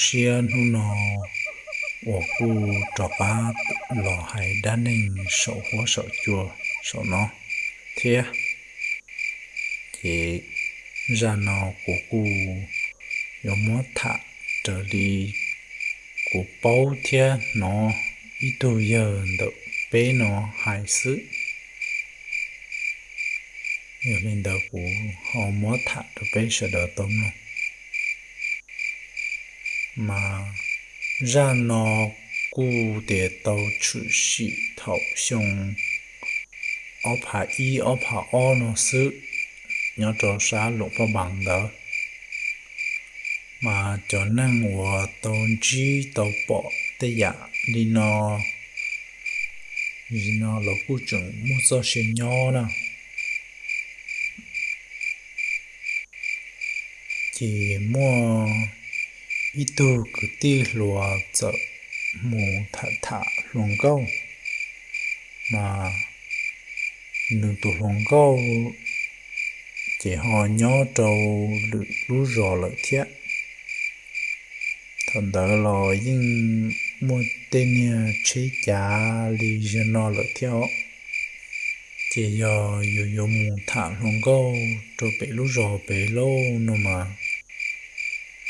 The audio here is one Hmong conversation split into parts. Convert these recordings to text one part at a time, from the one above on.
siab hnub no uas kuj rov qab los hais dab neeg saum huab saum cua saum no thiab. Ces zaj no kuv kuj yuav muab tham raws li kuv paub thiab hnov ib tug yawg ntawm peb no hais xwb. Yog li ntawd kuv ho muab tham rau peb sawv daws tau mloog. Mas zaj no kuj tias tau tshwm sim thaum xyoo ob phav ib ob phav ob no xwb, nyob rau sab Luam Phaj Npas ntawd. Mas cov neeg uas tau ntsib tau pom tej yam li no, li no los kuj tseem muaj txoj sia nyob na. Ces muaj ib tug kwv tij hluas txawm mus tham tham hluas nkauj, mas nws tus hluas nkauj ces ho nyob rau lwm lub zos lawm thiab. Thaum ntawd los yeej muaj tej niag tsheb cav li zaum no lawm thiab os. Ces yog yus yuav mus tham hluas nkauj rau pem lub zos pem lauj no mas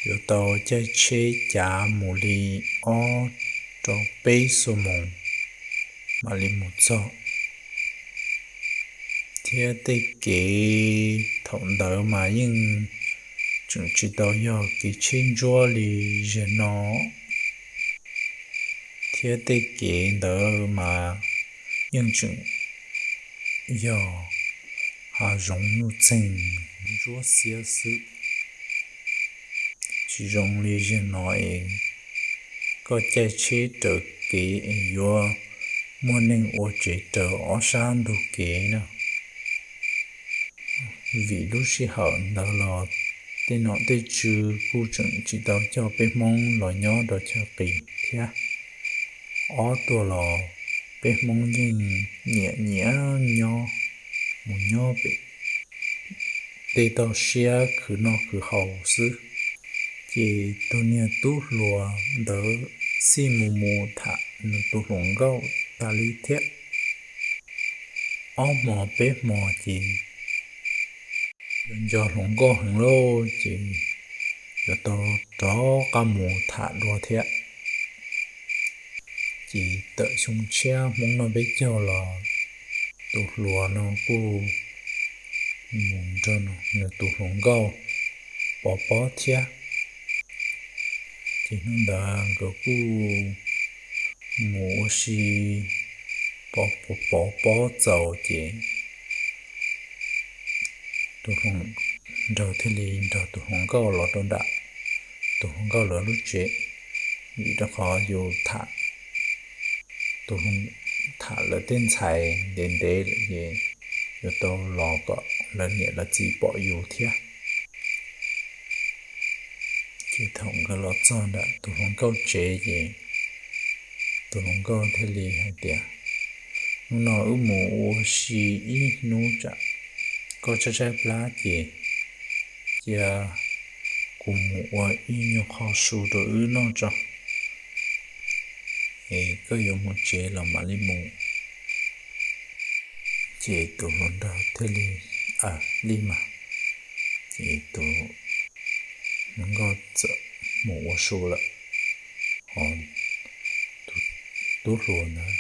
yuav tau caij tsheb cav mus li ob rau peb xuab moos mam li mus txog. Thiab tej kev thaum ntawd mas yeej tseem tsis tau yog kev tsheb ntsuab li zaum no, thiab tej kev ntawd mas yeej tseem yog hav zoov nuj txeeg ntsuab xiab xwb. Tsis zoo li zaum no es koj caij tsheb raws kev es yuav muaj neeg ua tsev raws ob sab ntug kev na. Vim lub sij hawm ntawd los tej nom tej tswv kuj tseem tsis tau coj peb Hmoob los nyob rau chaw qis thiab. Ob tuaj los peb Hmoob yeej nyiam nyiam nyob, mus nyob pem tej toj siab khwv noj khwv haus xwb. Ces tus niag tub hluas ntawd xij mus mus tham nws tus hluas nkauj tas li thiab. Ob hmo peb hmo ces yuav nco hluas nkauj heev lauj, ces yuav tau rov qab mus tham dua thiab. Ces tawm xyoo tshiab Hmoob noj peb caug los tus hluas no kuj mus nrog nws tus hluas nkauj pov pob thiab. Ces hnub ntawd nkawd kuj mus ua si pov pov pob txaus ces tus hluas nraug thiaj li nrog tus hluas nkauj los rau nram tus hluas nkauj lawv lub tsev, vim rau qhov yus tham, tus hluas, tham lawv tej ntxhais ntev ntev lawm ces yuav tau los kom lawv niam lawv txiv pom yus thiab. Ces thaum nkawd los txog nram tus hluas nkauj tsev ces tus hluas nkauj thiaj li hais tias, hnub no wb mus ua si ib hnub tsam koj tshaib tshaib plab ces cia kuv mus ua ib nyuag qho su rau wb noj tso, es koj yuav mus tsev los mam li mus. Ces tus hluas nraug thiaj li, aw, li mas. Ces tus hluas nkauj txawm mus ua su lawm, ho tus tub hluas ntawd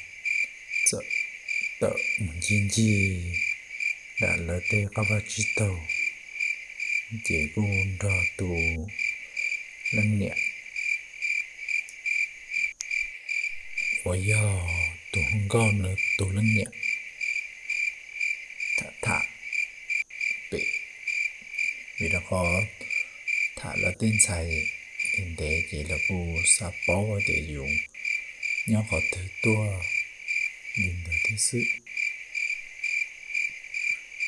txawm tawm mus ncig ncig nram lawv tej qab vaj tsib taug, ces kuj nrog tus leej niam uas yog tus hluas nkauj nws tus leej niam tham tham pem, vim rau qhov tham lawv tej ntxhais ntev ces lawv kuj xav paub tias yus nyob qhov twg tuaj li ntawd thiab xwb.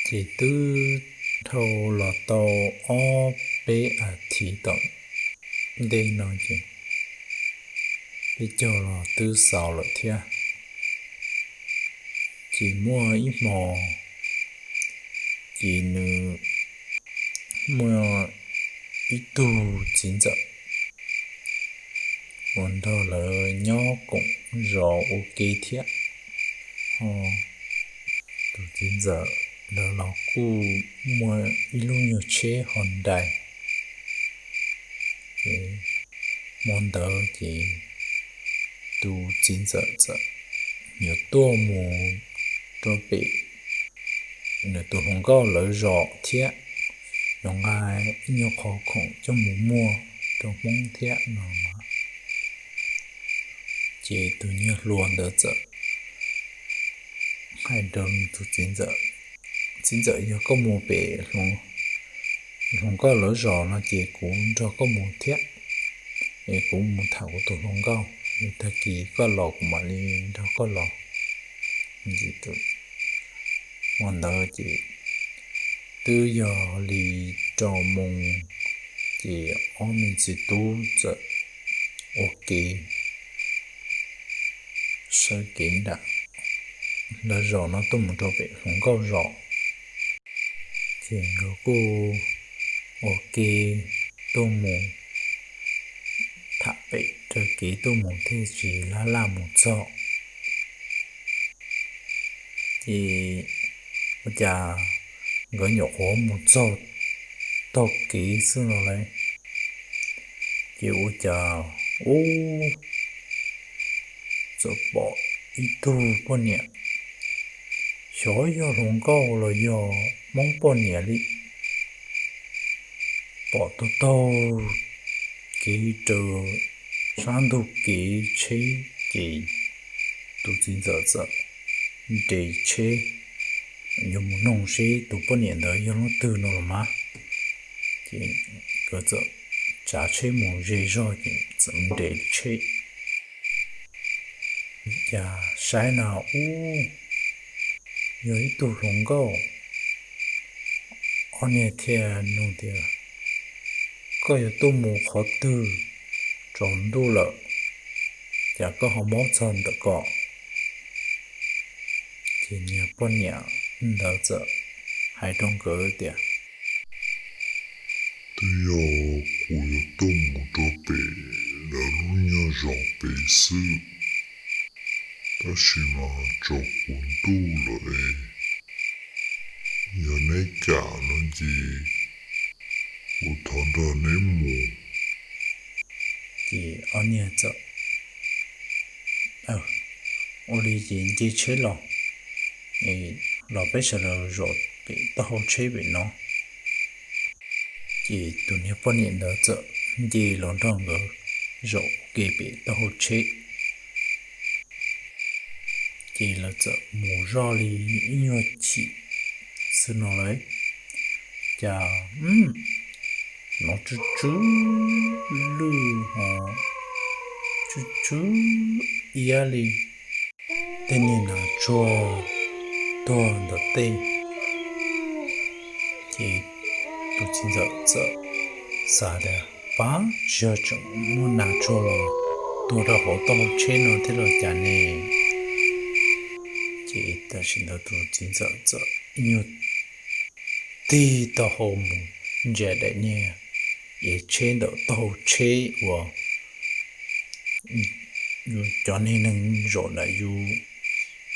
Ces twb dhau los tau ob peb as thiv tom ntej no ces peb caug los twb xaus lawm thiab. Ces muaj ib hmo, ces nws muaj ib tug txiv ntxawm, uas nrog lawv nyob koom zos ua ke thiab. Ho tus txiv ntxawm lawv los kuj muaj ib lub nyuag tsheb Hyundai. Ces hmo ntawd ces tus txiv ntxawm txawm yuav tuaj mus rau pem nws tus hluas nkauj lawv zos thiab, yuav nqa ib nyuag qhov khoom coj mus muag rau Hmoob thiab no. Ces tus niag hluas ntawd txawm hais rau tus txiv ntxawm, txiv ntxawm, yog koj mus pem hluas nkauj lawv zos no ces kuv nrog koj mus thiab, es kuv mus tham kuv tus hluas nkauj, tag kis koj los kuv mam li nrog koj los. Hmo ntawd ces twb yog li rau moos, ces ob me txiv tub txawm ua ke sawv kev nram lawv zos no tuaj mus rau pem hluas nkauj zos. Ces nkawd kuj ua ke tuaj mus tham pem raws kev tuaj mus thiaj tsis laj laj mus txog. Ces ua cas nkawd nyuam qhuav mus txog taug kev xwb no lauj, ces ua cas ub, txawm pom ib tug poj niam, xyov yog hluas nkauj los yog Hmoob poj niam li, pom taug taug kev raws sab ntug kev tsheb. Ces tus txiv ntxawm txawm nres tsheb yuav mus noog seb tus poj niam ntawd yog leej twg no los mas. Ces nkawd txawm tsav tsheb mus ze zog ces txawm nres tsheb. Cas saib na ub, yog ib tug hluas nkauj. Ob niag thiaj nug tias, koj yuav tuaj mus qhov twg? Tsaus ntuj lawm, cas koj ho mob txog ntawm ko? Ces niag poj niam ntawd txawm hais rau nkawd tias, twb yog kuv yuav tuaj mus rau pem lawv lub nyuag zos pem xwb, tab sis mas tsaus kuv ntuj lawm es yog neb kam no ces kuv thov nrog neb mus. Ces ob niag txawm ua li ces nce tsheb los, los peb sawv daws zaum pem taub hau tsheb pem no. Ces tus niag poj niam ntawd txawm nce los nrog nkawd zaum ua ke pem taub hau tsheb. Ces lawv txawm mus zoj li ib nyuag chim xwb no lauj, cas hnov tsw tsw lwj ho tsw tsw iab li tej niag nas tsuag tuag ntawm tej. Ces tus txiv ntxawm txawm xav tias, pab, tsis yog tseem muaj nas tsuag los tuag rau hauv taub hau tsheb no thiab los cas ne? Ces tam sim ntawd tus txiv ntxawm txawm ib nyuag tig taub hau mus ntsia daim niag iav tsheb ntawm taub hau tsheb uas cov niag neeg zaum ntawm yus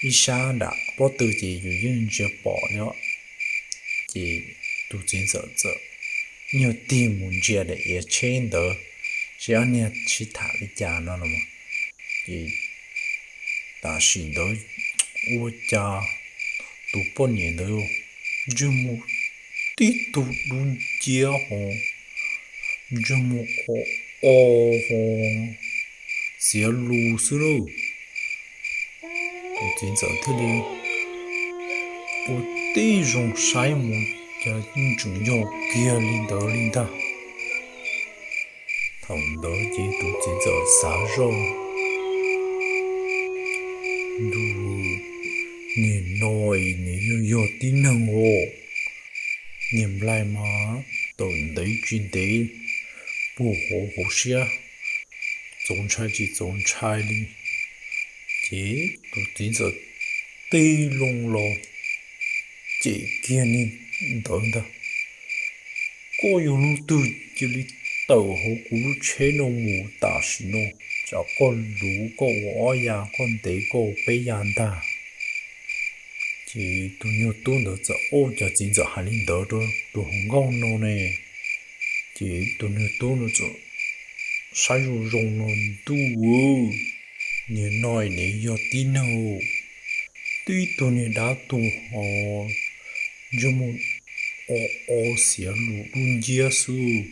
ib sab nram pob tw ces yus yeej ntsia pom li. Ces tus txiv ntxawm txawm ib nyuag tig mus ntsia daim iav tsheb ntawd, seb ob niag sib tham li cas no los. Ces tam sim ntawd ua cas tus poj niam ntawd ntsej muag tib tug dub nciab ho ntsej muag o o ho xiav lus xwb lauj. Tus txiv ntxawm thiaj li ua tib zoo saib mus, cas yeej tseem yog kiag li ntawd li ntag. Thaum ntawd ces tus txiv ntxawm xav zoj, ntuj, niag no es nws yeej yog tib neeg os. Niag nplaig mas tawm ntev tsis ntev puag hauv hauv siab, txaus ntshai tsis txaus ntshai li. Ces tus txiv ntxawm tig loo los cem kiag niag ntawd ntag, koj yog leej twg cia li tawm hauv kuv lub tsheb no mus tam sim no? tsam koj luv koj ua ob ya, koj ntev koj ua peb ya ntag. Ces tus nyuag tub ntawd txawm, Ua cas txiv ntxawm hais li ntawd rau tus hluas nkauj no ne? Ces tus nyuag tub no txawm saib zoo zoo no, Ntuj, niag no ne yog tib neeg, tib tug niag dab tuag ho ntsej muag o o xiav lus dub nciab xwb.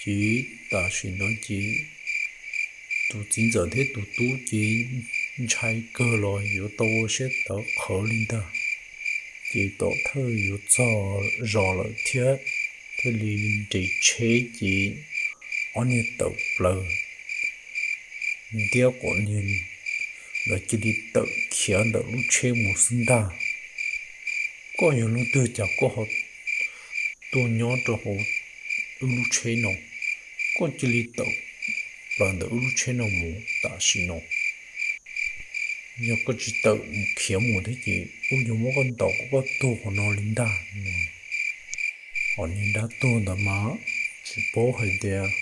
Ces tam sim ntawd ces tus txiv ntxawm thiab tus tub ces ntshai kawg los yuav tau ua siab tawv qhawv li ntag. Ces tom thawj yuav txog zos lawm thiab, thiaj li nres tsheb ces ob niag tawm plaws ntiab quav niag, lawv cia li tawm khiav ntawm lub tsheb mus xwb ntag. Koj yog leej twg cas koj ho tuaj nyob rau hauv wb lub tsheb no? Koj cia li tawm plaws ntawm wb lub tsheb no mus tam sim no. Yog koj tsis tawm khiav mus thiab ces wb yuav muab koj ntaus kom koj tuag qhov no li ntag. Hos niag dab tuag ntawd mas tsis paub hais tias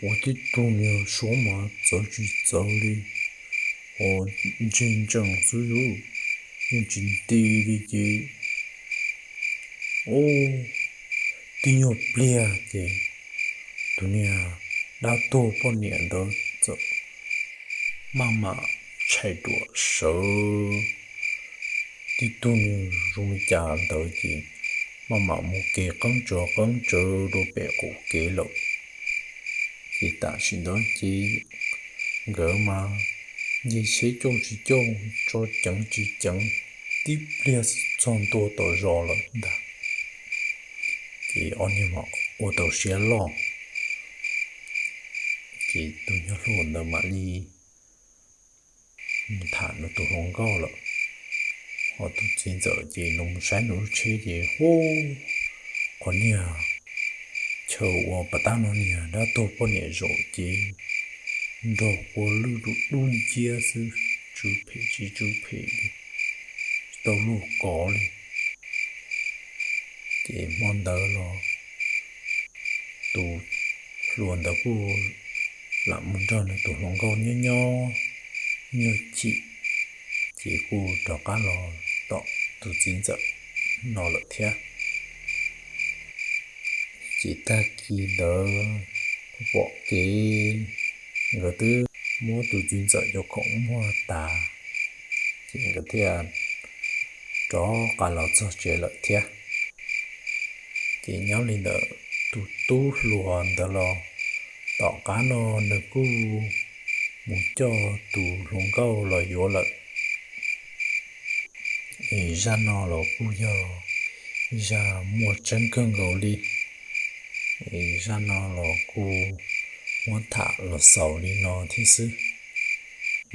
ua tib tug niag suab mas txawv tsis txawv li, ho ntse ntsees xwb, yeej tsis nti li ces, ub, tib nyuag pliag ces tus niag dab tuag poj niam ntawd txawm maj mam tshais ruam sawv tib tug niag zoo li cas ntawd ces maj mam mus kev qeeb tsawv qeeb tsawv rau pem qaum kev lawm. Ces tam sim ntawd ces nkawd mas nce tsheb coj tsis coj, tso ceev tsis ceev, tib pliag txog ntua tom zos lawm ntag. Ces ob niag mam ua tau siab loj, ces tus nyuag hluas ntawd mam li mus tham nws tus hluas nkauj lawm. Hos tus txiv ntxawm ces los mus saib nws lub tsheb ces, Ub, qhov niag chaw uas pas tab no niag dab tuag poj niam zaum ces nrog qua lwj dub nciab xwb, tsw phem tsis tsw phem li, tsis tau luag kov li. Ces hmo ntawd los tus hluas ntawd kuj lam mus nrog nws tus hluas nkauj nyob nyob nyuag chim, ces kuj rov qab los tom tus txiv ntxawm no lawm thiab. Ces tag kis ntawd kuj pom kev nkawd twb muab tus txiv ntxawm cov khoom muag tas, ces nkawd thiaj rov qab los txog tsev lawm thiab. Ces nyob li ntawd tus tub hluas ntawd los tom qab no nws kuj mus coj tus hluas nkauj los yuav lawm. Es zaj no los kuj yog zaj muaj tseeb kawg nkaus li. Es zaj no los kuj muab tham los xaus li no thiab xwb.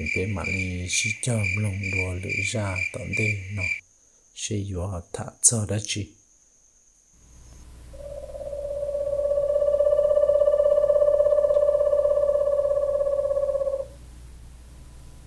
Es peb mam li sib cog mloog dua lwm zaj tom ntej no seb yuav tham txog dab tsi.